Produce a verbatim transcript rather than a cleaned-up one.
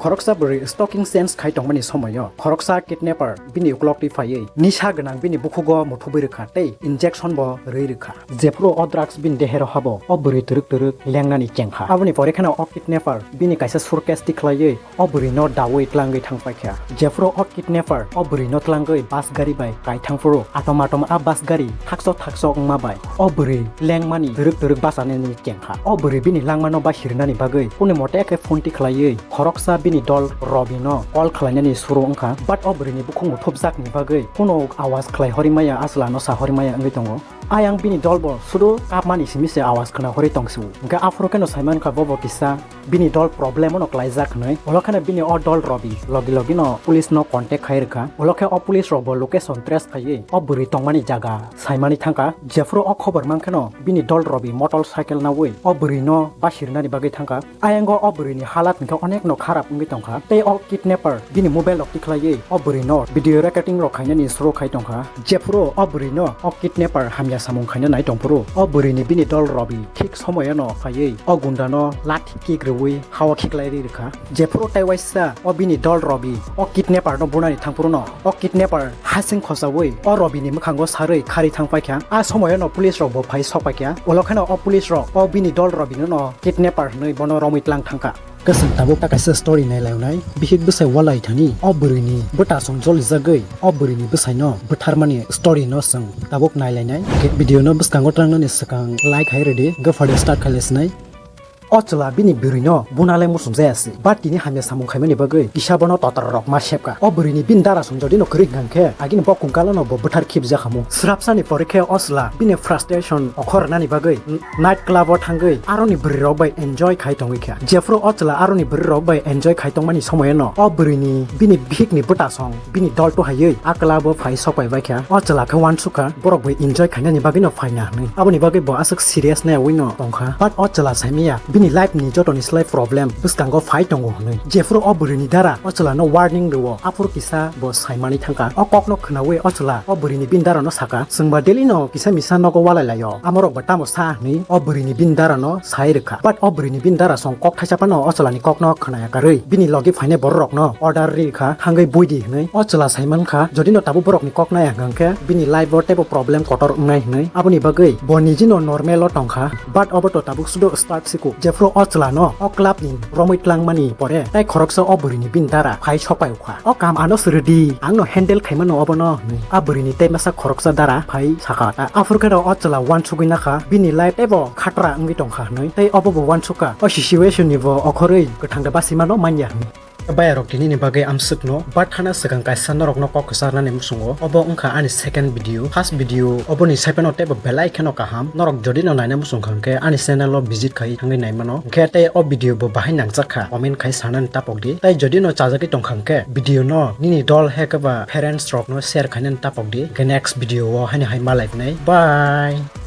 Khoroksa bwrwi stocking change khai tongmani somoio khoroksa kidnapper bini uklok twi phaiwi nisa gwnang bini bukhugo muthubwi rwkha tei injection bo rwi rwkha. Jephuru o drugs bini dehero habo, o bwrwi twrwk twrwk lengnani chengkha. Aboni pore kheno o kidnapper bini kaisa suitcase tikhlaiwi o bwrwino dawi tlangwi thangpaikha. Jephuru o kidnapper o bwrwino tlangwi bus gari bai kai thangphuru atom atom a bus gari thakchok thakchok wngma bai o bwrwi lengmani twrwk twrwk bachanani chengkha. O bwrwi bini langmano basirnani bagwi kunu mote khe phone tikhlaiwi khoroksa bini dol Robino call khlainani suru wngkha, but o bwrwini bukhuk muthubjakni bagwi kunu awas khlai horimaya, a chwlano sa horimaya wngwi tongo. Ayang bini dolbo sudu kapmani simi se awas khna hori tongsu. Hwnkhe aphuru kheno saimankha bobo kisa bini dol problem ono klaijak hwnwi. Ulo kheno bini o dol Robi logi logi no police no contact khai rwkha. Ulo khe o police rok bo location trace khaiwi o bwrwi tongmani jaga saimani thangkha. Jephuru o khobor mankheno bini dol Robi motorcycle nawi o bwrwi no basirnani bagwi thangkha. Ayango o bwrwini halat hwnkhe onekno kharap wngwi tongkha, tei o kidnapper bini mobile rok tikhlaiwi o bwrwino video recording rok khainani suru khai tongkha. Jephuru o bwrwino o kidnapper hamya samung khaina nai tongphuru, o bwrwini bini dol Robi thik somoyano phaiwi o gundano lathi kick rwui hao khiklai ri rwkha. Jephuru tei waisa o bini dol Robi o kidnapper no bunani thangphuru no o kidnapper hasing khosaui o Robini mwkhango sarwi khari thangpaikha. A somoyano police rok bo phai sokpaikha. Ulo kheno o police rok o bini dol Robino no kidnapper hwnwi bono romwi tlang thangkha. Kwchwng tabuk ta kaisa story nailainai. Bihik bwsai walai thani o bwrwini bwtasong jolijagwi o bwrwini bwsaino bwtharmani story no chwng tabuk nailainai. Hwnkhe video no bwskango tlangnani swkang like hai rwdi, hwnkhe phadi start khailaisinai. O chwla bini bwrwino bunalai muchung jaya se, but tini hamya samung khaimani bagwi kisa bono totra rok ma sepka. O bwrwini bini dara song jodi no kwrwi hwnkha khe, agini bo kungkalo no bo bwthar khibjak hamu. Swrapsani pore khe o chwla bini frustration okhor rwnani bagwi night club o thangwi aroni bwrwi rok bai enjoy khai tongwi kha. Jephuru o chwla aroni bwrwi rok bai enjoy khai tongmani somoyano o bwrwini bini bihikni bwtasong bini dol tuhaiwi a club o phai sokpai bai kha. O chwla khe uansukha borok bai enjoy khainani bagwi no phaina hwnwi. Aboni bagwi bo aswk serious naiwi no tongkha. But o chwla saimaya bini life ni jotoni slai problem bwskango phai tongo hwnwi. Jephuru o bwrwini dara o chwla no warning rwo, aphuru kisa bo saimani thangkha. O kok no khwnawi o chwla o bwrwini bini dara no sakha, "Chwngba daily no kisa misa nogo walai laio, amorok ba tamo sa?" hwnwi o bwrwini bini dara no sai rwkha. But o bwrwini bini dara song kok thaisa phano o chwlani kok no khwnaya karwi bini logi phainai borok rok no order ri kha, "Thangwi buidi," hwnwi. O chwla sai mankha, jodi no tabuk borok ni kok naya hwnkha khe bini life o teibo problem kotor wngnai hwnwi. Aboni bagwi bo niji no normal o tongkha, but obo to tabuk sudo start siku. Jephuru o chwla no o club ni romwi tlangmani pore tei khoroksa o bwrwini bini dara phai sokpai ukha. "O kam ano swrwdi, ang no handle khaimano obo no," hwnwi a bwrwini tei masa khoroksa dara phai sakha. Aphuru khe o chwla uansugwi nakha bini life teibo khatra wngwi tongkha hwnwi, tei obo bo uansukha o situation ni bo okhorwi kwthang da basimano manya hwnwi. Bayarok tinini bagwi amswkno, but hana swkang kaisa norokno kok kwcharnani muchungo. Obo wngkha ani second video. First video oboni saiphano teibo belai kheno kaham. Norok jodi no naina muchungkha hwnkhe ani channel o visit khai thangwi naimano. Hwnkhe tei o video bo bahai nangjakha, comment khai sanani tapokdi. Tei jodi no chajagwi tongkha hwnkhe video no nini dol hai khe ba parents rokno share khainani tapokdi. Hwnkhe next video o haino hai malai phinai. Bye.